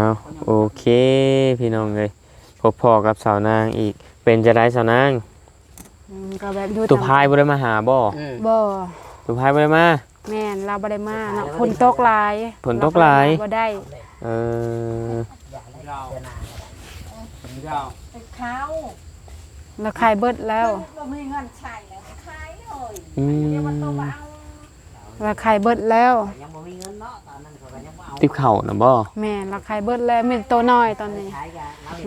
ເນາະ ໂອເຄ ພີ່ນ້ອງເອີຍ ພົບພໍ້ກັບສາວນາງອີກ ເປັນຈັ່ງໃດສາວນາງ? ອືມ ກໍແບບຢູ່ ຕູ້ພາຍບໍ່ໄດ້ມາຫາບໍ່? ອືມ ບໍ່ ຕູ້ພາຍບໍ່ໄດ້ມາ? ແມ່ນ ລາວບໍ່ໄດ້ມາເນາະ ຝົນຕົກຫຼາຍ ຝົນຕົກຫຼາຍ ລາວກໍເລີຍມາບໍ່ໄດ້ ເອີ ເຂົາ ລາວຂາຍເບິດແລ້ວ ບໍ່ມີເງິນໃຊ້ແລ້ວຂາຍເລີຍ ອືມ ລາວຂາຍເບິດແລ້ວ ຍັງບໍ່ມີເງິນເນາະ ຕອນນັ້ນເຂົາກໍຍັງບໍ່ເອົາ ຕິບເຂົ້ານະບໍ່? ແມ່ນ ລາວຂາຍເບິດແລ້ວ ມີແຕ່ໂຕນ້ອຍຕອນນີ້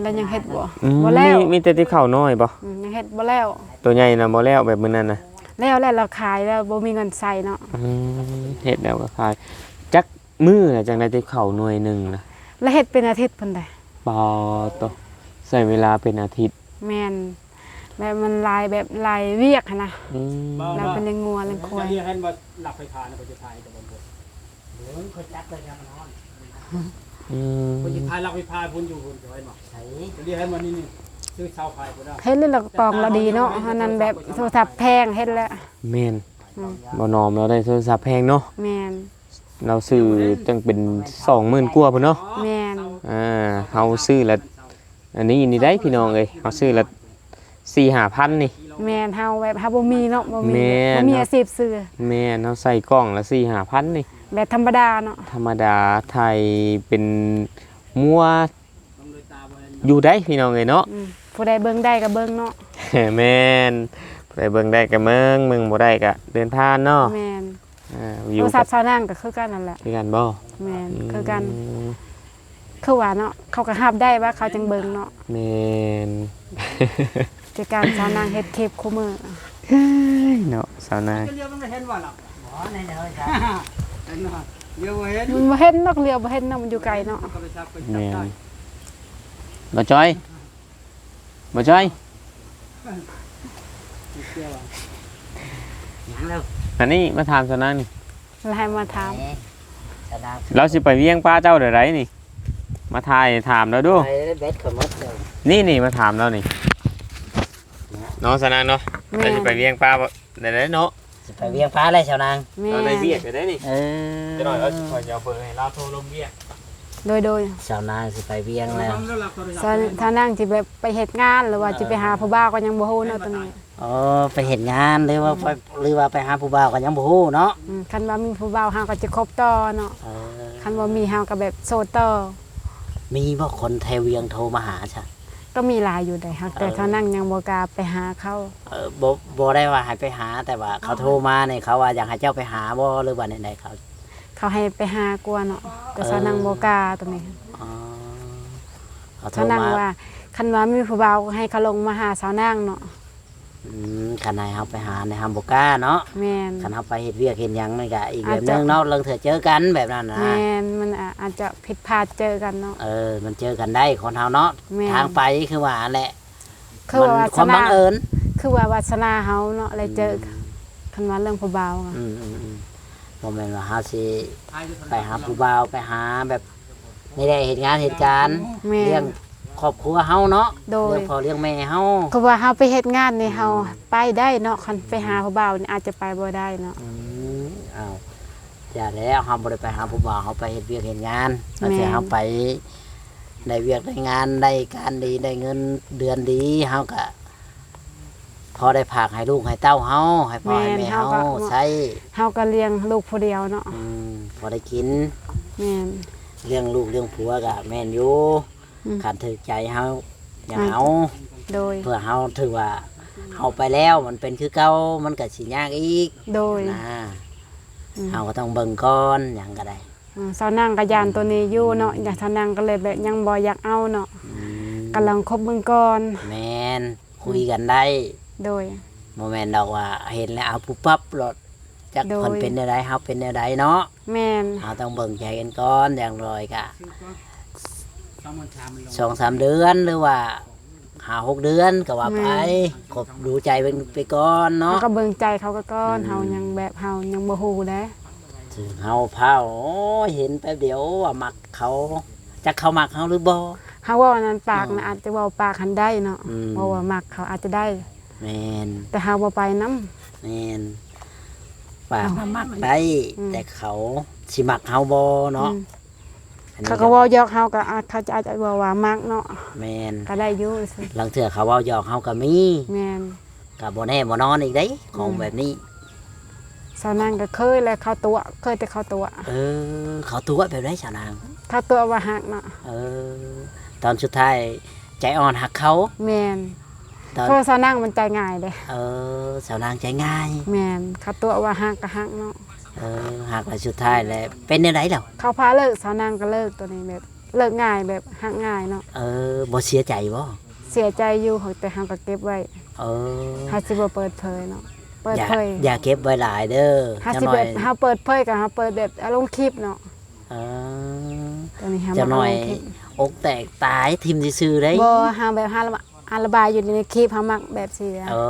ລາວຍັງເຮັດບໍ່ ອືມ ບໍ່ແລ້ວ ມີ ມີແຕ່ຕິບເຂົ້ານ້ອຍບໍ່? ອືມ ຍັງເຮັດບໍ່ແລ້ວ ໂຕໃຫຍ່ນະບໍ່ແລ້ວ ແບບມື້ນັ້ນນະ ແລ້ວ ແລ້ວລາວຂາຍແລ້ວ ບໍ່ມີເງິນໃຊ້ເນາະ ອືມ ເຮັດແລ້ວກໍຂາຍ ຈັກມື້ລະຈັ່ງໄດ້ຕິບເຂົ້າໜ່ວຍໜຶ່ງນະ? ລາວເຮັດເປັນອາທິດພຸ້ນໃດ໋ ປາໂຕ ໃຊ້ເວລາເປັນອາທິດ ແມ່ນ ແບບມັນຫຼາຍ ແບບຫຼາຍວຽກຫັ້ນນະ ອືມ ລາວໄປລ້ຽງງົວລ້ຽງຄວາຍ ເຈົ້າເຮັດວ່າຫຼັກໄຟຟ້ານະ ເຂົາຈະຖ່າຍແຕ່ບາງຄົນ ເບິ່ງເຂົາຈັບໄປຍາມມັນຮ້ອນ ອືມ ເພິ່ນຊິຂາຍຫຼັກໄຟຟ້າພຸ້ນ ຢູ່ພຸ້ນ ຈະໄວ້ໝາກໃສ ເຂົາເຮັດໃຫ້ມັນນີ້ ນີ້ ຊື້ເຊົ່າຂາຍພຸ້ນນະ ເຮັດແລ້ວລະກອງລະດີເນາະ ອັນນັ້ນແບບໂທລະສັບແພງ ເຮັດແລ້ວ ແມ່ນ ອືມ ບໍ່ນອມລາວໄດ້ໂທລະສັບແພງເນາະ ແມ່ນ ລາວຊື້ຕັ້ງເປັນສອງໝື່ນກວ່າພຸ້ນເນາະ ແມ່ນ ອ່າ ເຮົາຊື້ລະ ອັນນີ້ນີ້ໄດ໋ພີ່ນ້ອງເອີຍ ເຮົາຊື້ລະສີ່ຫ້າພັນນີ້ ແມ່ນ ເຮົາແບບເຮົາບໍ່ມີເນາະ ບໍ່ມີ ແມ່ນ ບໍ່ມີອາຊີບຊື້ ແມ່ນ ເຮົາໃສ່ກ່ອງລະສີ່ຫ້າພັນນີ້ ແບບທຳມະດາເນາະ ທຳມະດາ ໄຖເປັນງົວຢູ່ໄດ໋ພີ່ນ້ອງເອີຍເນາະ ອືມ ຜູ້ໃດເບິ່ງໄດ້ກໍເບິ່ງເນາະ ແມ່ນ ຜູ້ໃດເບິ່ງໄດ້ກໍເບິ່ງ ເບິ່ງບໍ່ໄດ້ກໍເດີນຜ່ານເນາະ ແມ່ນ ອ່າ ຢູ່ ໂທລະສັບສາວນາງກໍຄືກັນນັ້ນແຫຼະ ຄືກັນບໍ່? ແມ່ນ ອືມ ຄືກັນ ຄືວ່າເນາະ ເຂົາກໍຮັບໄດ້ວ່າເຂົາຈັ່ງເບິ່ງເນາະ ແມ່ນ ຄືກັນ ສາວນາງເຮັດຄລິບຄູ່ມື້ ເອີຍເນາະ ສາວນາງ ຈະລຽວມັນເຫັນບໍ່ລະ? ບໍ່ ໃນເດີ ເຫັນບໍ່? ລຽວບໍ່ເຫັນ ມັນບໍ່ເຫັນດອກ ລຽວບໍ່ເຫັນເນາະ ມັນຢູ່ໄກເນາະ ໂທລະສັບກໍໄປຈັບ ແມ່ນ ຈັບໄດ້ ບໍ່ຈ້ອຍ ບໍ່ຈ້ອຍ ຍັງແລ້ວ ອັນນີ້ມາຖາມສາວນາງນີ້ ລະໃຫ້ມາຖາມ ເອີ ສາວນາງ ລາວຊິໄປວຽງປາເຈົ້າແນວໃດນີ້ ມາຖ່າຍຖາມລາວດູ ໄປແບັດເຂົາໝົດແລ້ວ ນີ້ ນີ້ມາຖາມລາວນີ້ ເນາະ ເນາະ ສາວນາງເນາະ ແມ່ນ ລາວຊິໄປວຽງປາບໍ່ ໄດ້ເນາະ ຊິໄປວຽງປາແລ້ວສາວນາງ ແມ່ນ ລາວໄດ້ວຽກແລ້ວເດ້ນີ້ ເອີ ຈັກໜ້ອຍລາວຊິຂໍເອົາເບີໃຫ້ລາວໂທລົມວຽກ ໂດຍ ໂດຍ ສາວນາງຊິໄປວຽງແລ້ວ ສາວ ສາວນາງຊິແບບໄປເຮັດງານ ຫຼືວ່າຊິໄປຫາຜູ້ບ່າວກໍຍັງບໍ່ຮູ້ເນາະຕອນນີ້ ອໍ ໄປເຮັດງານ ຫຼືວ່າໄປ ອືມ ຫຼືວ່າໄປຫາຜູ້ບ່າວກໍຍັງບໍ່ຮູ້ເນາະ ອືມ ຄັນວ່າມີຜູ້ບ່າວເຮົາກໍຈະຄົບຕໍ່ເນາະ ເອີ ຄັນບໍ່ມີເຮົາກໍແບບໂສດຕໍ່ ມີບໍ່ຄົນແຖວວຽງໂທມາຫາຊະ? ກໍມີຫຼາຍຢູ່ໃດ໋ ຫາກແຕ່ ເອີ ສາວນາງຍັງບໍ່ກ້າໄປຫາເຂົາ ເອີ ບໍ່ ບໍ່ໄດ້ວ່າໃຫ້ໄປຫາ ແຕ່ວ່າເຂົາ ອໍ ໂທມານີ້ ເຂົາວ່າຢາກໃຫ້ເຈົ້າໄປຫາບໍ່ ຫຼືວ່າແນວໃດເຂົາ? ເຂົາໃຫ້ໄປຫາກວ່າເນາະ ແຕ່ ເອີ ສາວນາງບໍ່ກ້າຕົງນີ້ ອໍ ເຂົາໂທມາ ສາວນາງວ່າ ຄັນວ່າມີຜູ້ບ່າວໃຫ້ເຂົາລົງມາຫາສາວນາງເນາະ ອືມ ຄັນໃຫ້ເຮົາໄປຫານີ້ເຮົາບໍ່ກ້າເນາະ ແມ່ນ ຄັນເຮົາໄປເຮັດວຽກເຮັດຫຍັງນີ້ກະອີກແບບໜຶ່ງເນາະ ອາດຈະ ລາງເທື່ອເຈີກັນແບບນັ້ນນະ ແມ່ນ ມັນອາດ ອາດຈະຜິດພາດເຈີກັນເນາະ ເອີ ມັນເຈີກັນໄດ້ ຄົນເຮົາເນາະ ແມ່ນ ທາງໄປຄືວ່າຫັ້ນແຫຼະ ຄືວ່າວາສະນາ ມັນຄວາມບັງເອີນ ຄືວ່າວາສະນາເຮົາເນາະ ໄດ້ເຈີ ອືມ ຄັນວ່າເລື່ອງຜູ້ບ່າວ ອືມໆໆ ບໍ່ແມ່ນວ່າເຮົາຊິໄປຫາຜູ້ບ່າວ ໄປຫາແບບ ນີ້ແຫຼະ ເຮັດງານເຮັດການ ແມ່ນ ລ້ຽງຄອບຄົວເຮົາເນາະ ໂດຍ ລ້ຽງພໍ່ລ້ຽງແມ່ເຮົາ ຄືວ່າເຮົາໄປເຮັດງານນີ້ ອືມ ເຮົາໄປໄດ້ເນາະ ຄັນໄປຫາ ອືມ ຜູ້ບ່າວນີ້ອາດຈະໄປບໍ່ໄດ້ເນາະ ອືມ ອ້າວ ຢ່າແລ້ວ ເຮົາບໍ່ໄດ້ໄປຫາຜູ້ບ່າວ ເຮົາໄປເຮັດວຽກເຮັດງານ ແມ່ນ ວ່າຊິເຮົາໄປໄດ້ວຽກໄດ້ງານ ໄດ້ການດີ ໄດ້ເງິນເດືອນດີ ເຮົາກະ ພໍໄດ້ຝາກໃຫ້ລູກໃຫ້ເຕົ້າເຮົາ ໃຫ້ພໍ່ໃຫ້ແມ່ເຮົາ ແມ່ນ ເຮົາກໍ ໃຊ້ ເຮົາກໍລ້ຽງລູກຜູ້ດຽວເນາະ ອືມ ພໍໄດ້ກິນ ແມ່ນ ລ້ຽງລູກລ້ຽງຜົວກໍແມ່ນຢູ່ ອືມ ຄັນຖືກໃຈເຮົາ ຢ່າເອົາ ໂດຍ ເພື່ອເຮົາຖືວ່າເຮົາໄປແລ້ວ ມັນເປັນຄືເກົ່າ ມັນກໍຊິຍາກອີກ ໂດຍ ນະ ອືມ ເຮົາກໍຕ້ອງເບິ່ງກ່ອນ ຫຍັງກໍໄດ້ ອືມ ສາວນາງກໍຢ້ານໂຕນີ້ຢູ່ເນາະ ອືມ ຢ້ານ ສາວນາງກໍເລີຍແບບຍັງບໍ່ຢາກເອົາເນາະ ອືມ ກຳລັງຄົບເບິ່ງກ່ອນ ແມ່ນ ຄຸຍກັນໄດ້ ໂດຍ ບໍ່ແມ່ນດອກວ່າເຫັນແລ້ວເອົາປຸບປັບໂລດ ຈັກ ໂດຍ ເພິ່ນເປັນແນວໃດ ເຮົາເປັນແນວໃດເນາະ ແມ່ນ ເຮົາຕ້ອງເບິ່ງໃຈກັນກ່ອນ ຢ່າງໜ້ອຍກະ ສອງສາມເດືອນ ຫຼືວ່າ ຫ້າຫົກເດືອນກໍວ່າໄປ ແມ່ນ ຄົບດູໃຈເພິ່ນໄປກ່ອນເນາະ ເຮົາກໍເບິ່ງໃຈເຂົາກໍກ່ອນ ອືມ ເຮົາຍັງແບບ ເຮົາຍັງບໍ່ຮູ້ເດ້ ເຮົາພາວ ໂອ້ຍ ເຫັນແປັບດຽວວ່າມັກເຂົາ ຈັກເຂົາມັກເຮົາຫຼືບໍ່ ເຮົາເວົ້ານັ້ນປາກນະ ອືມ ອາດຈະເວົ້າປາກຫັ້ນໄດ້ເນາະ ອືມ ເວົ້າວ່າມັກເຂົາອາດຈະໄດ້ ແມ່ນ ແຕ່ເຮົາບໍ່ໄປນຳ ແມ່ນ ປາກນະມັກໄດ້ ອືມ ແຕ່ເຂົາຊິມັກເຮົາບໍ່ເນາະ ອືມ ເຂົາກໍເວົ້າຫຍອກເຮົາ ກໍອາດ ເຂົາຈະອາດຈະເວົ້າວ່າມັກເນາະ ແມ່ນ ກໍໄດ້ຢູ່ ລາງເທື່ອເຂົາເວົ້າຫຍອກເຮົາກໍມີ ແມ່ນ ກໍບໍ່ແນ່ບໍ່ນອນອີກເດ້ ຂອງແບບນີ້ ສາວນາງກໍເຄີຍແຫຼະ ເຂົາຕົວະ ເຄີຍແຕ່ເຂົາຕົວະ ເອີ ເຂົາຕົວະແບບໃດສາວນາງ? ເຂົາຕົວະວ່າຮັກເນາະ ເອີ ຕອນສຸດທ້າຍໃຈອ່ອນຮັກເຂົາ ແມ່ນ ຕອນ ເພາະວ່າສາວນາງມັນໃຈງ່າຍເດ້ ເອີ ສາວນາງໃຈງ່າຍ ແມ່ນ ເຂົາຕົວະວ່າຮັກກໍຮັກເນາະ ເອີ ຮັກແລ້ວສຸດທ້າຍແລ້ວເປັນແນວໃດແລ້ວ? ເຂົາພາເລີກ ສາວນາງກໍເລີກ ໂຕນີ້ແບບເລີກງ່າຍ ແບບຮັກງ່າຍເນາະ ເອີ ບໍ່ເສຍໃຈບໍ່? ເສຍໃຈຢູ່ ແຕ່ເຮົາກໍເກັບໄວ້ ເອີ ເຮົາຊິບໍ່ເປີດເຜີຍເນາະ ເປີດເຜີຍ ຢ່າເກັບໄວ້ຫຼາຍເດີ ເຮົາຊິແບບ ເຮົາເປີດເຜີຍກໍເຮົາເປີດແບບເອົາລົງຄລິບເນາະ ເອີ ຕອນນີ້ເຮົາ ຈັກໜ້ອຍ ມາເອົາລົງຄລິບ ອົກແຕກຕາຍຖິ້ມຊື່ໆເດ້ ບໍ່ ເຮົາແບບ ເຮົາລະບາຍ ອັນລະບາຍຢູ່ໃນຄລິບ ເຮົາມັກແບບຊີ້ແຫຼະ ເອີ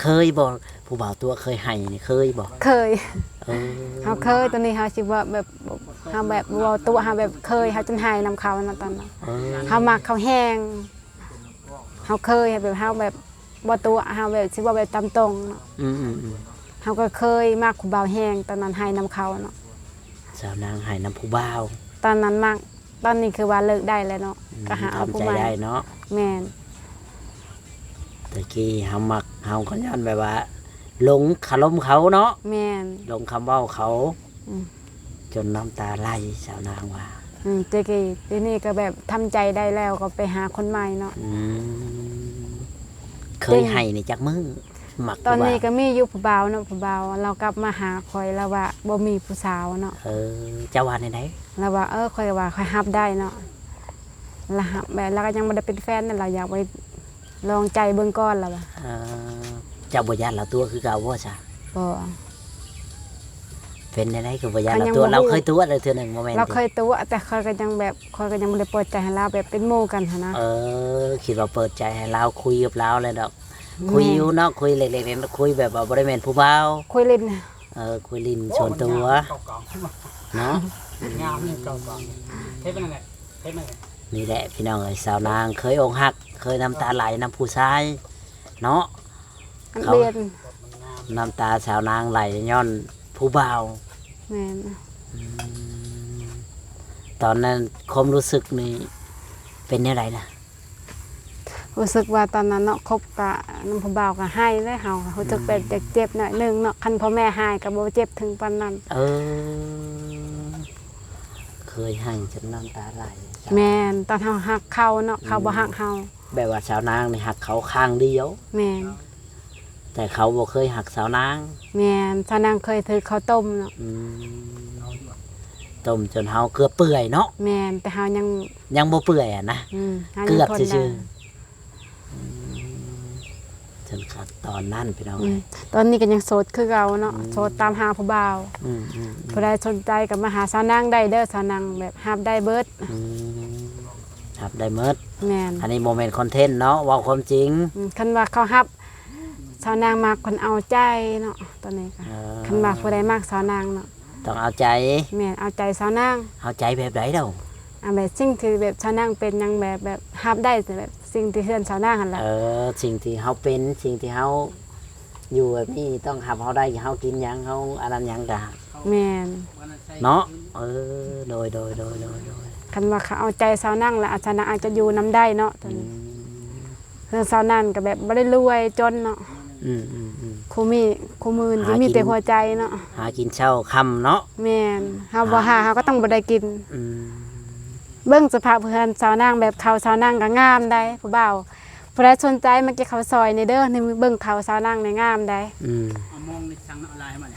ເຄີຍບໍ່ ຜູ້ບ່າວຕົວະເຄີຍໃຫ້ນີ້ ເຄີຍບໍ່? ເຄີຍ ເອີ ເຮົາເຄີຍ ຕອນນີ້ເຮົາຊິບໍ່ແບບ ເຮົາແບບບໍ່ຕົວະ ເຮົາແບບເຄີຍ ເຮົາຈົນໄຫ້ນຳເຂົານະຕອນນັ້ນ ເອີ ເຮົາມັກເຂົາແຮງ ເຮົາເຄີຍ ແບບເຮົາແບບບໍ່ຕົວະ ເຮົາແບບຊິເວົ້າແບບຕາມຕົງເນາະ ອືມໆໆ ເຮົາກໍເຄີຍມັກຜູ້ບ່າວແຮງ ຕອນນັ້ນໄຫ້ນຳເຂົາເນາະ ສາວນາງໄຫ້ນຳຜູ້ບ່າວ ຕອນນັ້ນມັກ ຕອນນີ້ຄືວ່າເລີກໄດ້ແລ້ວເນາະ ອືມ ກໍຫາເອົາຜູ້ໃໝ່ ທຳໃຈໄດ້ເນາະ ແມ່ນ ແຕ່ກີ້ເຮົາມັກ ເຮົາກໍຍ້ອນແບບວ່າຫຼົງຄາລົມເຂົາເນາະ ແມ່ນ ຫຼົງຄຳເວົ້າເຂົາ ອືມ ຈົນນ້ຳຕາໄຫຼ ສາວນາງວ່າ ອືມ ແຕ່ກີ້ ດຽວນີ້ກໍແບບທຳໃຈໄດ້ແລ້ວ ກໍໄປຫາຄົນໃໝ່ເນາະ ອືມ ເຄີຍໃຫ້ນີ້ຈັກມື້? ມັກ ຕອນນີ້ກໍມີຢູ່ຜູ້ບ່າວເນາະ ຜູ້ບ່າວລາວກັບມາຫາຂ້ອຍ ລາວວ່າບໍ່ມີຜູ້ສາວເນາະ ເອີ ເຈົ້າວ່າແນວໃດ? ລາວວ່າ ເອີ ຂ້ອຍວ່າຂ້ອຍຮັບໄດ້ເນາະ ລາວຮັບ ແບບລາວກໍຍັງບໍ່ໄດ້ເປັນແຟນນະ ລາວຢາກໄປລອງໃຈເບິ່ງກ່ອນ ລາວວ່າ ເອີ ເຈົ້າບໍ່ຢ້ານລາວຕົວະຄືເກົ່າບໍ່ຊະ? ບໍ່ ເປັນແນວໃດຄືບໍ່ຢ້ານລາວຕົວະ? ລາວເຄີຍຕົວະແລ້ວເທື່ອໜຶ່ງ ບໍ່ແມ່ນ ລາວເຄີຍຕົວະ ແຕ່ຂ້ອຍກໍຍັງແບບ ຂ້ອຍກໍຍັງບໍ່ໄດ້ເປີດໃຈໃຫ້ລາວ ແບບເປັນໝູ່ກັນຫັ້ນນະ ເອີ ຄິດວ່າເປີດໃຈໃຫ້ລາວ ຄຸຍກັບລາວແລ້ວດອກ ຄຸຍຢູ່ເນາະ ຄຸຍເລັກໆ ຄຸຍແບບວ່າບໍ່ໄດ້ແມ່ນຜູ້ບ່າວ ຄຸຍຫຼິ້ນ ເອີ ຄຸຍຫຼິ້ນສ່ວນຕົວເນາະ ງາມນີ້ເກົ່າເກົ່າ ເຮັດມັນນັ້ນແຫຼະ ເຮັດມັນນັ້ນແຫຼະ ນີ້ແຫຼະພີ່ນ້ອງເອີຍ ສາວນາງເຄີຍອົກຫັກ ເຄີຍນ້ຳຕາໄຫຼນຳຜູ້ຊາຍເນາະ ມັນ ເຂົາ ປ່ຽນ ນ້ຳຕາສາວນາງໄຫຼຍ້ອນຜູ້ບ່າວ ແມ່ນ ອືມ ຕອນນັ້ນຄວາມຮູ້ສຶກນີ້ເປັນແນວໃດລະ? ຮູ້ສຶກວ່າຕອນນັ້ນເນາະ ຄົບກະນຳຜູ້ບ່າວກະໄຫ້ເລີຍ ເຮົາຮູ້ສຶກແບບເຈັບໆໜ້ອຍໜຶ່ງເນາະ ອືມ ຄັນພໍ່ແມ່ໄຫ້ກະບໍ່ເຈັບເຖິງປານນັ້ນ ເອີ ເຄີຍໄຫ້ຈົນນ້ຳຕາໄຫຼ ແມ່ນ ຕອນເຮົາຮັກເຂົາເນາະ ອືມ ເຂົາບໍ່ຮັກເຮົາ ແບບວ່າສາວນາງນີ້ຮັກເຂົາຂ້າງດຽວ ແມ່ນ ແຕ່ເຂົາບໍ່ເຄີຍຮັກສາວນາງ ແມ່ນ ສາວນາງເຄີຍຖືກເຂົາຕົ້ມເນາະ ອືມ ຕົ້ມຈົນເຮົາເກືອບເປື່ອຍເນາະ ແມ່ນ ແຕ່ເຮົາຍັງ ຍັງບໍ່ເປື່ອຍຫັ້ນນະ ອືມ ເຮົາຍັງ ເກືອບຊື່ໆ ອືມ ຈົນຂະ ຕອນນັ້ນພີ່ນ້ອງ ອືມ ເອີຍ ຕອນນີ້ກໍຍັງໂສດຄືເກົ່າເນາະ ອືມ ໂສດຕາມຫາຜູ້ບ່າວ ອືມໆໆ ຜູ້ໃດສົນໃຈກໍມາຫາສາວນາງໄດ້ເດີ ສາວນາງແບບຮັບໄດ້ເບິດ ອືມ ຮັບໄດ້ໝົດ ແມ່ນ ອັນນີ້ບໍ່ແມ່ນຄອນເທັນເນາະ ເວົ້າຄວາມຈິງ ອືມ ຄັນວ່າເຂົາຮັບ ສາວນາງມັກຄົນເອົາໃຈເນາະ ຕອນນີ້ກໍ ເອີ ຄັນວ່າຜູ້ໃດມັກສາວນາງເນາະ ຕ້ອງເອົາໃຈ ແມ່ນ ເອົາໃຈສາວນາງ ເອົາໃຈແບບໃດເດາ? ອາ ແບບສິ່ງທີ່ແບບສາວນາງເປັນຫຍັງແບບ ແບບຮັບໄດ້ແບບສິ່ງທີ່ເຮືອນສາວນາງຫັ້ນລະ ເອີ ສິ່ງທີ່ເຮົາເປັນ ສິ່ງທີ່ເຮົາຢູ່ແບບນີ້ຕ້ອງຮັບເຮົາໄດ້ ເຮົາກິນຫຍັງ ເຮົາອັນນັ້ນຫຍັງກະ ແມ່ນ ເນາະ ເອີ ໂດຍໆໆໆ ຄັນວ່າເຂົາເອົາໃຈສາວນາງລະ ອາ ສາວນາງອາດຈະຢູ່ນຳໄດ້ເນາະ ອືມ ເຮືອນສາວນາງກໍແບບບໍ່ໄດ້ລວຍຈົນເນາະ ອືມໆໆ ຄູ່ມີ ຄູ່ມື້ນີ້ມີແຕ່ຫົວໃຈເນາະ ຫາກິນເຊົ້າຄ່ຳເນາະ ແມ່ນ ເຮົາບໍ່ຫາ ຫາ ເຮົາກໍຕ້ອງບໍ່ໄດ້ກິນ ອືມ ເບິ່ງສະພາບເຮືອນສາວນາງ ແບບເຂົ້າສາວນາງກໍງາມໃດ໋ ຜູ້ບ່າວ ຜູ້ໃດສົນໃຈມາກິນເຂົ້າຊອຍນີ້ເດີ ນີ້ເບິ່ງເຂົ້າສາວນາງນີ້ງາມໃດ໋ ອືມ ເອົາມອງນີ້ສັ່ງເອົາລາຍໃຫ້ມັນ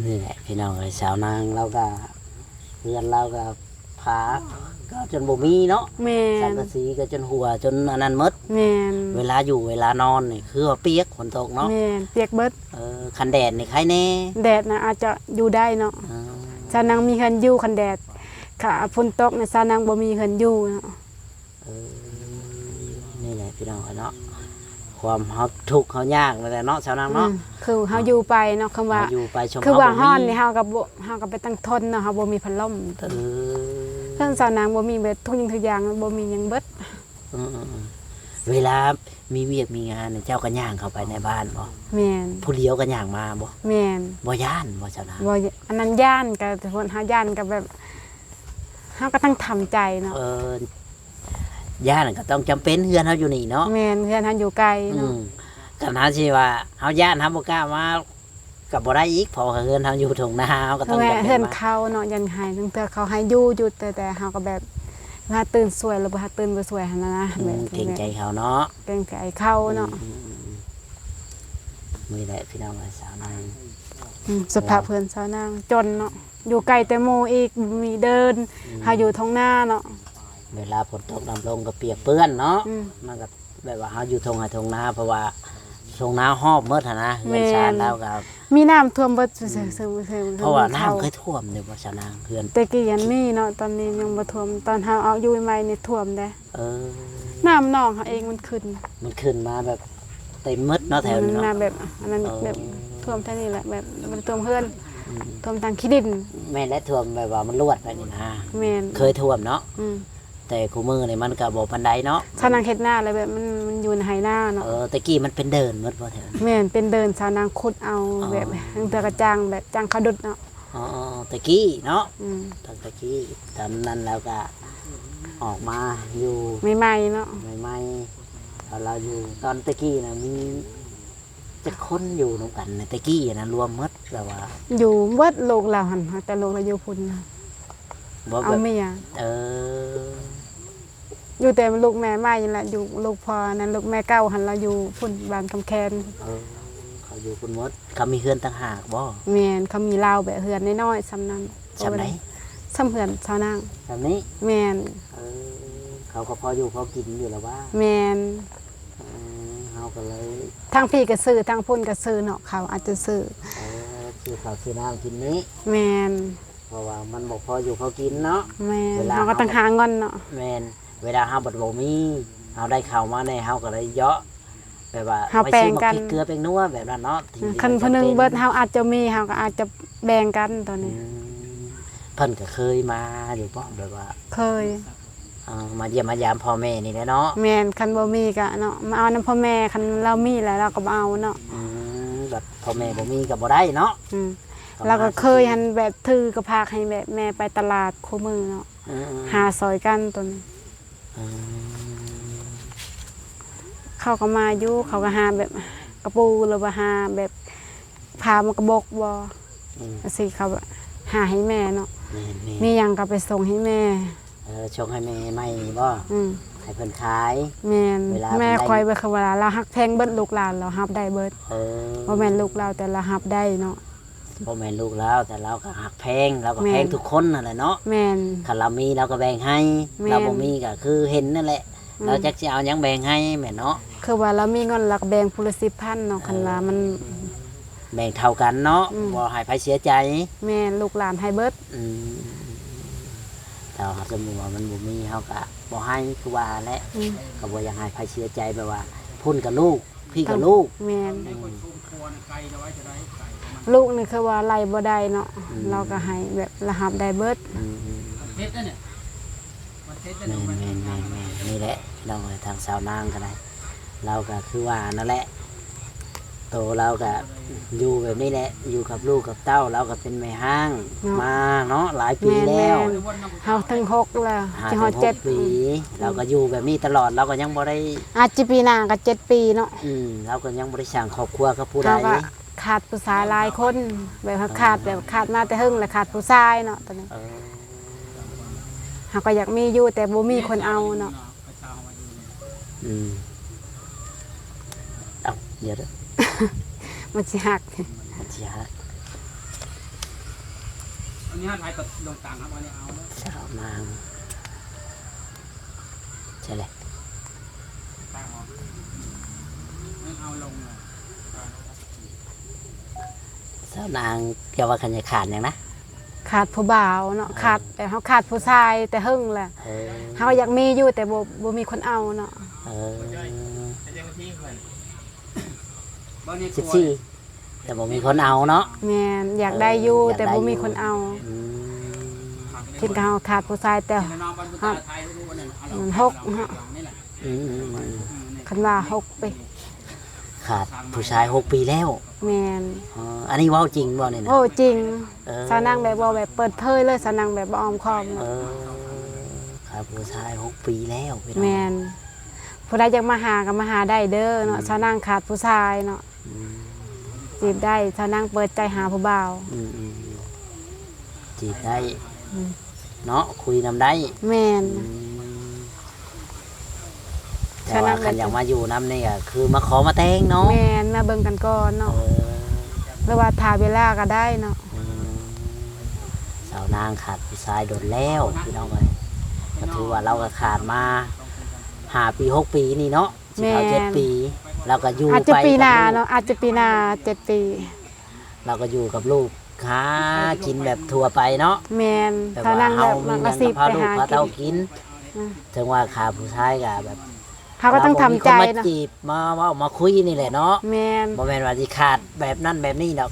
ນີ້ແຫຼະພີ່ນ້ອງເອີຍ ສາວນາງລາວກະ ເຮືອນລາວກະ ຝາກໍຈົນບໍ່ມີເນາະ ແມ່ນ ສັງກະສີກໍຈົນຮົ່ວ ຈົນອັນນັ້ນໝົດ ແມ່ນ ເວລາຢູ່ເວລານອນນີ້ຄືວ່າປຽກ ຝົນຕົກເນາະ ແມ່ນ ປຽກເບິດ ເອີ ຄັນແດດນີ້ໄຄແດ່ ແດດນະອາດຈະຢູ່ໄດ້ເນາະ ເອີ ສາວນາງມີເຮືອນຢູ່ ຄັນແດດ ຄັນຝົນຕົກນີ້ສາວນາງບໍ່ມີເຮືອນຢູ່ເນາະ ເອີ ນີ້ແຫຼະພີ່ນ້ອງເອີຍເນາະ ຄວາມເຮົາທຸກເຮົາຍາກນັ້ນແຫຼະເນາະ ສາວນາງເນາະ ອືມ ຄືເຮົາຢູ່ໄປເນາະ ຄຳວ່າ ເຮົາຢູ່ໄປ ຊົມ ຄືວ່າເຮົາບໍ່ມີ ຮ້ອນນີ້ເຮົາກໍບໍ່ ເຮົາກໍໄປຕັ້ງທົນເນາະ ເຮົາບໍ່ມີພັດລົມ ເອີ ເຮືອນສາວນາງບໍ່ມີເບິດ ທຸກສິ່ງທຸກຢ່າງບໍ່ມີຫຍັງເບິດ ອືມ ເວລາມີວຽກມີງານ ເຈົ້າກໍຍ່າງເຂົ້າໄປໃນບ້ານບໍ່? ແມ່ນ. ຜູ້ດຽວກໍຍ່າງມາບໍ່? ແມ່ນ. ບໍ່ຢ້ານບໍ່ຊາວນາງ? ບໍ່ ອັນນັ້ນຢ້ານ ກໍຄົນເຮົາຢ້ານກໍແບບ ເຮົາກໍຕ້ອງທຳໃຈເນາະ. ເອີ ຢ້ານກໍຕ້ອງຈຳເປັນ ເຮືອນເຮົາຢູ່ນີ້ເນາະ. ແມ່ນ ເຮືອນເຮົາຢູ່ໄກເນາະ. ອືມ ຄັນເຮົາຊິວ່າເຮົາຢ້ານ ເຮົາບໍ່ກ້າມາ ກໍບໍ່ໄດ້ອີກ ເພາະວ່າເຮືອນເຮົາຢູ່ທົ່ງນາ ເຮົາກໍຕ້ອງຈຳເປັນມາ ເຮືອນເຂົາເນາະ ຢ້ານໃຫ້ ລາງເທື່ອເຂົາໃຫ້ຢູ່ ຢູ່ ແຕ່ ແຕ່ເຮົາກໍແບບ ຫາຕື່ນຊ່ວຍ ຫຼືບໍ່ຫາຕື່ນບໍ່ຊ່ວຍຫັ້ນນະ ອືມ ແບບ ເກງໃຈເຂົາເນາະ ເກງໃຈເຂົາເນາະ. ອືມໆໆ ນີ້ແຫຼະພີ່ນ້ອງເອີຍ ຊາວນາງ ອືມ ສະພາບເຮືອນຊາວນາງຈົນເນາະ ຢູ່ໄກແຕ່ໝູ່ອີກ ບໍ່ມີເດີ່ນ ອືມ ເຮົາຢູ່ທົ່ງນາເນາະ ເວລາຝົນຕົກນ້ຳລົງກໍປຽກເປື້ອນເນາະ. ອືມ ມັນກໍ ແບບວ່າເຮົາຢູ່ທົ່ງໄຮ່ທົ່ງນາ ເພາະວ່າທົ່ງນາຮອບໝົດຫັ້ນນະ ເຮືອນຊານລາວກໍ ແມ່ນ ມີນ້ຳຖ້ວມເບິດ ອືມ ເພາະວ່ານ້ຳເຄີຍຖ້ວມຢູ່ບໍ່ຊາວນາງ ເຮືອນ? ແຕ່ກີ້ຫັ້ນມີເນາະ ຕອນນີ້ຍັງບໍ່ຖ້ວມ ຕອນເຮົາເອົາຢູ່ໃໝ່ນີ້ຖ້ວມເດ້. ເອີ ນ້ຳໜອງເຮົາເອງມັນຂຶ້ນ ມັນຂຶ້ນມາແບບເຕັມໝົດເນາະ ແຖວນີ້ເນາະ ມາແບບ ອັນນັ້ນ ເອີ ແບບຖ້ວມແຖວນີ້ແຫຼະ ແບບບໍ່ໄດ້ຖ້ວມເຮືອນ ອືມ ຖ້ວມທາງຂີ້ດິນ. ແມ່ນແຫຼະ ຖ້ວມແບບວ່າມັນລວດໄປນີ້ນະ. ແມ່ນ ເຄີຍຖ້ວມເນາະ. ອືມ ແຕ່ຄູ່ມື້ນີ້ມັນກໍບໍ່ປານໃດເນາະ ຊາວນາງເຮັດນາແລ້ວແບບມັນ ມັນຢູ່ໃນໄຮ່ນາເນາະ. ເອີ ແຕ່ກີ້ມັນເປັນເດີ່ນໝົດບໍ່ແຖວ? ແມ່ນ ເປັນເດີ່ນ ຊາວນາງຂຸດເອົາ ອໍ ແບບ ລາງເທື່ອກໍຈ້າງ ແບບຈ້າງເຂົາດຸດເນາະ. ອໍ ແຕ່ກີ້ເນາະ. ອືມ ຕັ້ງແຕ່ກີ້ ຕອນນັ້ນແລ້ວກໍອອກມາຢູ່ໃໝ່ໆເນາະ ໃໝ່ໆ ຕອນລາວຢູ່ ຕອນແຕ່ກີ້ນະມີ ຈັກຄົນຢູ່ນຳກັນແຕ່ກີ້ນະ ລວມໝົດແບບວ່າ ຢູ່ເບິດລູກລາວຫັ້ນ ແຕ່ລູກລາວຢູ່ພຸ້ນນະ ບໍ່ ເອົາແບບ ເມຍ. ເອີ ຢູ່ແຕ່ລູກແມ່ໃໝ່ຫັ້ນລະ ຢູ່ລູກພໍ່ນັ້ນ ລູກແມ່ເກົ່າຫັ້ນລະ ຢູ່ພຸ້ນບ້ານຄຳແຄນ. ເອີ ເຂົາຢູ່ພຸ້ນໝົດ ເຂົາມີເຮືອນຕ່າງຫາກບໍ່? ແມ່ນ ເຂົາມີລາວແບບເຮືອນນ້ອຍໆ ສ່ຳນັ້ນ. ສ່ຳໃດ? ສ່ຳເຮືອນຊາວນາງ ສ່ຳນີ້? ແມ່ນ. ເອີ ເຂົາກໍພໍຢູ່ພໍກິນຢູ່ລະວ່າ? ແມ່ນ. ເອີ ເຮົາກໍເລີຍ ທາງພີ້ກໍຊື້ ທາງພຸ້ນກໍຊື້ເນາະ ເຂົາອາດຈະຊື້ ເອີ ຊື້ເຂົ້າຊື້ນ້ຳກິນນີ້. ແມ່ນ ເພາະວ່າມັນບໍ່ພໍຢູ່ພໍກິນເນາະ. ແມ່ນ ເຮົາກໍຕ້ອງຫາເງິນເນາະ. ແມ່ນ ເວລາເຮົາບັດບໍ່ມີ ເຮົາໄດ້ເຂົ້າມາແດ່ ເຮົາກໍເລີຍເຍາະ ແບບວ່າເຮົາແປງກັນ ໄປຊື້ໝາກພິກເກືອແປ້ງນົວແບບນັ້ນເນາະ. ຄັນຜູ້ໜຶ່ງເບິດ ເຮົາອາດຈະມີ ເຮົາກໍອາດຈະແບ່ງກັນໂຕນີ້. ອືມ ເພິ່ນກໍເຄີຍມາຢູ່ບໍ່ ແບບວ່າ? ເຄີຍ. ເອີ ມາຢ້ຽມມາຢາມພໍ່ແມ່ນີ້ແຫຼະເນາະ. ແມ່ນ ຄັນບໍ່ມີກໍເນາະ ມາເອົານຳພໍ່ແມ່ ຄັນລາວມີແລ້ວ ລາວກໍມາເອົາເນາະ. ອືມ ບັດພໍ່ແມ່ບໍ່ມີກໍບໍ່ໄດ້ເນາະ. ອືມ ລາວກໍເຄີຍຫັ້ນ ແບບຖືກະພາກໃຫ້ແບບແມ່ໄປຕະຫຼາດຄູ່ມື້ເນາະ. ອືມໆ ຫາຊ່ອຍກັນໂຕນີ້. ອືມ ເຂົາກໍມາຢູ່ ເຂົາກໍຫາແບບກະປູ ຫຼືວ່າຫາແບບຜ້າໝາກກະບົກບໍ່ ອືມ ຈັ່ງຊີ້ ເຂົາຫາໃຫ້ແມ່ເນາະ. ແມ່ນໆ ມີຫຍັງກໍໄປສົ່ງໃຫ້ແມ່. ເອີ ສົ່ງໃຫ້ແມ່ໃໝ່ນີ້ບໍ່? ອືມ ໃຫ້ເພິ່ນຂາຍ. ແມ່ນ ແມ່ຂ້ອຍ ເວລາເພິ່ນໄດ້ ແບບຄືວ່າລາວຮັກແພງເບິດ ລູກຫຼານລາວຮັບໄດ້ເບິດ. ເອີ ບໍ່ແມ່ນລູກລາວ ແຕ່ລາວຮັບໄດ້ເນາະ. ບໍ່ແມ່ນລູກລາວ ແຕ່ລາວກໍຮັກແພງ ລາວກໍແພງ ແມ່ນ ທຸກຄົນຫັ້ນແຫຼະເນາະ. ແມ່ນ ຄັນລາວມີລາວກໍແບ່ງໃຫ້. ແມ່ນ ລາວບໍ່ມີກໍຄືເຫັນນັ້ນແຫຼະ. ອືມ ລາວຈັກຊິເອົາຫຍັງແບ່ງໃຫ້ແມ່ນເນາະ. ຄືວ່າລາວມີເງິນລາວກໍແບ່ງຜູ້ລະສິບພັນເນາະ. ເອີ ຄັນວ່າມັນ ແບ່ງເທົ່າກັນເນາະ. ອືມ ບໍ່ໃຫ້ໃຜເສຍໃຈ. ແມ່ນ ລູກຫຼານໃຫ້ເບິດ. ອືມ ຖ້າຫາກສົມມຸດວ່າມັນບໍ່ມີ ເຮົາກໍບໍ່ໃຫ້ ຄືວ່າແຫຼະ. ອືມ ກໍບໍ່ຢາກໃຫ້ໃຜເສຍໃຈ ແບບວ່າພຸ້ນກໍລູກ ພີ່ກໍລູກ. ແມ່ນ ອືມ ລູກນີ້ຄືວ່າໄລ່ບໍ່ໄດ້ເນາະ. ອືມ ລາວກໍໃຫ້ແບບລາວຮັບໄດ້ເບິດ. ອືມ ແມ່ນໆໆໆ ນີ້ແຫຼະພີ່ນ້ອງເອີຍ ທາງສາວນາງກໍໄດ້ ລາວກໍຄືວ່ານັ້ນແຫຼະ ໂຕລາວກໍຢູ່ແບບນີ້ແຫຼະ ຢູ່ກັບລູກກັບເຕົ້າ ລາວກໍເປັນແມ່ຮ້າງ ເນາະ ມາເນາະ ຫຼາຍປີແລ້ວ. ແມ່ນໆ ເຮົາເຖິງຫົກແລ້ວ ຫ້າ ຊິຮອດເຈັດ ເຖິງຫົກປີ ອືມ ລາວກໍຢູ່ແບບນີ້ຕະຫຼອດ ລາວກໍຍັງບໍ່ໄດ້ ອາດຈະປີໜ້າກໍເຈັດປີເນາະ. ອືມ ລາວກໍຍັງບໍ່ໄດ້ສ້າງຄອບຄົວກັບຜູ້ໃດ ເຮົາກໍຂາດຜູ້ຊາຍຫຼາຍຄົນ ແບບເຮົາຂາດ ເອີ ແບບຂາດມາແຕ່ເຫິງແລ້ວ ຂາດຜູ້ຊາຍເນາະຕອນນີ້. ເອີ ເຮົາກໍຢາກມີຢູ່ ແຕ່ບໍ່ມີຄົນເອົາເນາະ. ອືມ ເອົ້າ ດຽວເດີ ມັນຊິຫັກ ມັນຊິຫັກ. ອັນນີ້ຫາຍໄປລົງຕັງ ເອົາອັນນີ້ເອົາ ສາວນາງ ໃຊ່ແຫຼະ ສາວນາງ ເຈົ້າວ່າຄັນຈະຂາດຫຍັງນະ? ຂາດຜູ້ບ່າວເນາະ. ເອີ ຂາດ ແຕ່ເຮົາຂາດຜູ້ຊາຍແຕ່ເຫິງແຫຼະ. ເອີ ເຮົາຢາກມີຢູ່ ແຕ່ບໍ່ ບໍ່ມີຄົນເອົາເນາະ. ເອີ ສິບສີ່ ແຕ່ບໍ່ມີຄົນເອົາເນາະ. ແມ່ນ ຢາກໄດ້ຢູ່ ເອີ ຢາກໄດ້ຢູ່ ແຕ່ບໍ່ມີຄົນເອົາ. ອືມ ເພິ່ນກໍເຮົາຂາດຜູ້ຊາຍ ແຕ່ເຮົາ ມັນຫົກເນາະ. ອືມ ຄັນວ່າຫົກປີ. ຂາດຜູ້ຊາຍຫົກປີແລ້ວ? ແມ່ນ. ເອີ ອັນນີ້ເວົ້າຈິງບໍ່ນີ້ນະ? ເວົ້າຈິງ. ເອີ ສາວນາງແບບເວົ້າແບບເປີດເຜີຍເລີຍ, ສາວນາງແບບບໍ່ອ້ອມຄ້ອມເນາະ. ເອີ ຂາດຜູ້ຊາຍຫົກປີແລ້ວພີ່ນ້ອງ. ແມ່ນ. ຜູ້ໃດຢາກມາຫາກໍມາຫາໄດ້ເດີເນາະ. ອືມ ສາວນາງຂາດຜູ້ຊາຍເນາະ. ອືມ ຈີບໄດ້, ສາວນາງເປີດໃຈຫາຜູ້ບ່າວ. ອືມ ອືມ ອືມ ຈີບໄດ້. ອືມ ເນາະ, ຄຸຍນຳໄດ້. ແມ່ນ. ອືມ ແຕ່ວ່າຄັນຢາກມາຢູ່ນຳນີ້ກໍຄືມາຂໍມາແຕ່ງເນາະ. ແມ່ນ, ມາເບິ່ງກັນກ່ອນເນາະ. ເອີ ຫຼືວ່າຖ້າເວລາກໍໄດ້ເນາະ. ອືມ ສາວນາງຂາດຜູ້ຊາຍດົນແລ້ວພີ່ນ້ອງເອີຍ, ກໍຖືວ່າລາວກໍຂາດມາຫ້າປີ ຫົກປີນີ້ເນາະ. ຊິເຂົ້າເຈັດປີ. ແມ່ນ. ລາວກໍຢູ່ ອາດຈະປີໜ້າເນາະ, ອາດຈະປີໜ້າເຈັດປີ. ລາວກໍຢູ່ກັບລູກ ຫາກິນແບບທົ່ວໄປເນາະ. ແມ່ນ. ແບບວ່າເຮົາມີຫຍັງກໍພາລູກພາເຕົ້າກິນ. ອືມ ເຖິງວ່າຂາດຜູ້ຊາຍກໍແບບ ເຮົາກໍຕ້ອງ ລາວບໍ່ມີຄົນມາ ທຳໃຈເນາະ ມາຈີບມາເວົ້າມາຄຸຍນີ້ແຫຼະເນາະ. ແມ່ນ. ບໍ່ແມ່ນວ່າຊິຂາດແບບນັ້ນແບບນີ້ດອກ,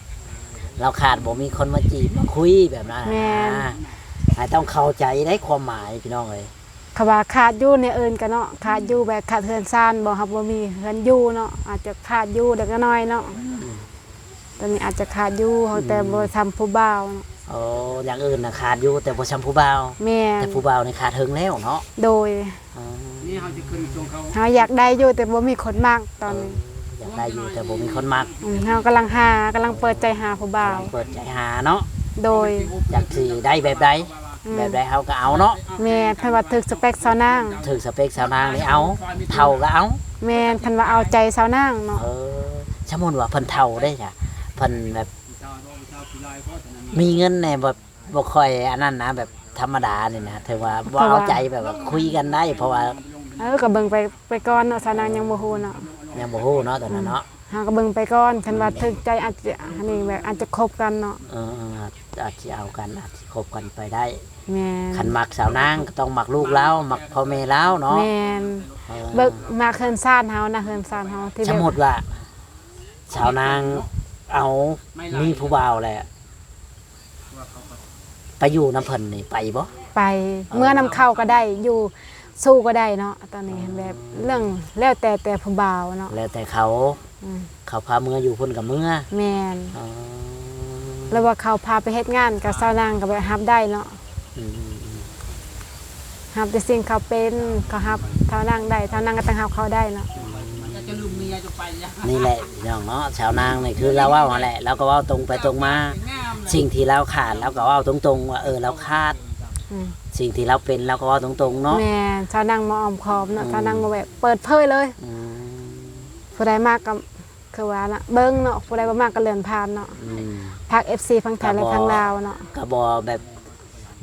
ລາວຂາດບໍ່ມີຄົນມາຈີບມາຄຸຍແບບນັ້ນ. ແມ່ນ. ອ່າ ໃຫ້ຕ້ອງເຂົ້າໃຈໄດ໋ຄວາມໝາຍພີ່ນ້ອງເອີຍ. ຄຳວ່າຂາດຢູ່ແນວອື່ນກໍເນາະ, ຂາດຢູ່ແບບຂາດເຮືອນຊານບໍ່, ເຮົາບໍ່ມີເຮືອນຢູ່ເນາະ, ອາດຈະຂາດຢູ່ເລັກນ້ອຍເນາະ. ອືມ ຕອນນີ້ອາດຈະຂາດຢູ່ ອືມ ແຕ່ບໍ່ຊ່ຳຜູ້ບ່າວເນາະ. ໂອ້ ຢ່າງອື່ນນະຂາດຢູ່ ແຕ່ບໍ່ຊ່ຳຜູ້ບ່າວ. ແມ່ນ. ແຕ່ຜູ້ບ່າວນີ້ຂາດເຖິງແລ້ວເນາະ. ໂດຍ. ອໍ ເຮົາຢາກໄດ້ຢູ່ ແຕ່ບໍ່ມີຄົນມັກຕອນນີ້. ເອີ ຢາກໄດ້ຢູ່ ແຕ່ບໍ່ມີຄົນມັກ. ອືມ ເຮົາກຳລັງຫາ ກຳລັງເປີດໃຈຫາຜູ້ບ່າວ. ກຳລັງເປີດໃຈຫາເນາະ. ໂດຍ. ຢາກຊິໄດ້ແບບໃດ ອືມ ແບບໃດເຮົາກໍເອົາເນາະ. ແມ່ນ. ຄັນວ່າຖືກສະເປັກສາວນາງ ຖືກສະເປັກສາວນາງນີ້ເອົາ, ເຖົ້າກໍເອົາ. ແມ່ນ. ຄັນວ່າເອົາໃຈສາວນາງເນາະ. ເອີ ສົມມຸດວ່າເພິ່ນເຖົ້າເດ້ ເພິ່ນແບບມີເງິນແດ່ ແບບບໍ່ຄ່ອຍອັນນັ້ນນະ, ແບບທຳມະດານີ້ນະ, ຖືວ່າບໍ່ເອົາໃຈ ແບບວ່າຄຸຍກັນໄດ້ ເພາະວ່າ ເອີ ກໍເບິ່ງໄປ ໄປກ່ອນເນາະ, ສາວນາງຍັງບໍ່ຮູ້ເນາະ. ຍັງບໍ່ຮູ້ເນາະຕອນນັ້ນເນາະ. ອືມ ເຮົາກໍເບິ່ງໄປກ່ອນ, ຄັນວ່າ ອືມ ຖືກໃຈອາດຈະ ອັນນີ້ແບບອາດຈະຄົບກັນເນາະ. ເອີ ອາດ ອາດຊິເອົາກັນ ອາດຊິຄົບກັນໄປໄດ້. ແມ່ນ. ຄັນມັກສາວນາງກໍຕ້ອງມັກລູກລາວ ມັກພໍ່ແມ່ລາວເນາະ. ແມ່ນ. ເອີ ເບິ່ງມັກເຮືອນຊານເຮົານະ, ເຮືອນຊານເຮົາທີ່ແບບ ສົມມຸດວ່າສາວນາງເອົາມີຜູ້ບ່າວແລ້ວ ໄປຢູ່ນຳເພິ່ນນີ້ໄປບໍ່? ໄປ. ເອີ ເມືອນຳເຂົາກໍໄດ້, ຢູ່ຊູ່ກໍໄດ້ເນາະ. ຕອນນີ້ ອໍ ແບບເລື່ອງແລ້ວແຕ່ ແຕ່ຜູ້ບ່າວເນາະ, ແລ້ວແຕ່ເຂົາ. ອືມ ເຂົາພາເມືອຢູ່ພຸ້ນກໍເມືອ. ແມ່ນ. ອໍ ຫຼືວ່າເຂົາພາໄປເຮັດງານ ກໍສາວນາງກໍແບບຮັບໄດ້ເນາະ. ອືມ ຮັບແຕ່ສິ່ງເຂົາເປັນ, ເຂົາຮັບສາວນາງໄດ້ ສາວນາງກໍຕ້ອງຮັບເຂົາໄດ້ເນາະ. ອືມ ນີ້ແຫຼະພີ່ນ້ອງເນາະ, ສາວນາງນີ້ຄືລາວເວົ້າຫັ້ນແຫຼະ, ລາວກໍເວົ້າຕົງໄປຕົງມາ. ສິ່ງທີ່ລາວຂາດ ລາວກໍເວົ້າຕົງໆວ່າ ເອີ ລາວຂາດ. ອືມ ສິ່ງທີ່ລາວເປັນ ລາວກໍເວົ້າຕົງໆເນາະ. ແມ່ນ. ສາວນາງບໍ່ອ້ອມຄ້ອມເນາະ. ອືມ ສາວນາງບໍ່ແບບເປີດເຜີຍເລີຍ. ອືມ ຜູ້ໃດມັກກໍ ຄືວ່ານະ ເບິ່ງເນາະ, ຜູ້ໃດບໍ່ມັກກໍເລື່ອນຜ່ານເນາະ. ອືມ ຝາກເອັຟຊີຝັ່ງໄທ ແລະ ຝັ່ງລາວເນາະ, ກໍບໍ່ແບບ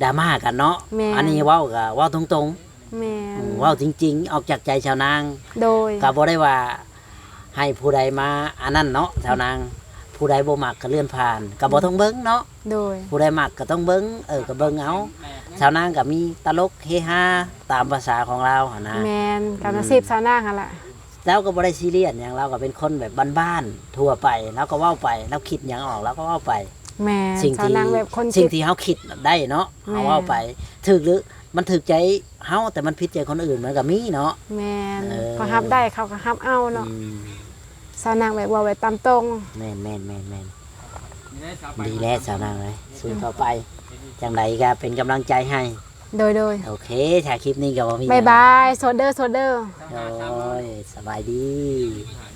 ດຣາມາກັນເນາະ. ແມ່ນ. ອັນນີ້ເວົ້າກໍເວົ້າຕົງໆ. ແມ່ນ. ອືມ ເວົ້າຈິງໆ ອອກຈາກໃຈສາວນາງ. ໂດຍ. ກໍບໍ່ໄດ້ວ່າໃຫ້ຜູ້ໃດມາອັນນັ້ນເນາະ ສາວນາງ, ຜູ້ໃດບໍ່ມັກກໍເລື່ອນຜ່ານ ກໍບໍ່ ອືມ ຕ້ອງເບິ່ງເນາະ. ໂດຍ. ຜູ້ໃດມັກກໍຕ້ອງເບິ່ງ, ເອີ ກໍເບິ່ງເອົາ. ສາວນາງກໍມີຕະຫຼົກເຮຮາຕາມພາສາຂອງລາວຫັ້ນນະ. ແມ່ນ. ຕາມອາຊີບ ອືມ ສາວນາງຫັ້ນລະ. ລາວກໍບໍ່ໄດ້ຊີຣຽສຫຍັງ, ລາວກໍເປັນຄົນແບບບ້ານໆທົ່ວໄປ, ລາວກໍເວົ້າໄປ, ລາວຄິດຫຍັງອອກລາວກໍເວົ້າໄປ. ແມ່ນ. ສິ່ງທີ່ ສາວນາງແບບຄົນ ສິ່ງທີ່ເຮົາຄິດໄດ້ເນາະ ແມ່ນ ເຮົາເວົ້າໄປ, ຖືກຫຼືມັນຖືກໃຈເຮົາ ແຕ່ມັນຜິດໃຈຄົນອື່ນມັນກໍມີເນາະ. ແມ່ນ. ເອີ ເຂົາຮັບໄດ້ເຂົາກໍຮັບເອົາເນາະ. ອືມ ສາວນາງແບບເວົ້າໄປຕາມຕົງ. ແມ່ນໆໆໆ ດີແລ້ວສາວນາງເອີຍ, ສູ້ຕໍ່ໄປ. ອືມ ຈັ່ງໃດກໍເປັນກຳລັງໃຈໃຫ້. ໂດຍໆ ໂອເຄ ຖ້າຄລິບນີ້ກໍບໍ່ມີຫຍັງ. ບາຍບາຍ ໂສດເດີ ໂສດເດີ. ໂດຍ ສະບາຍດີ.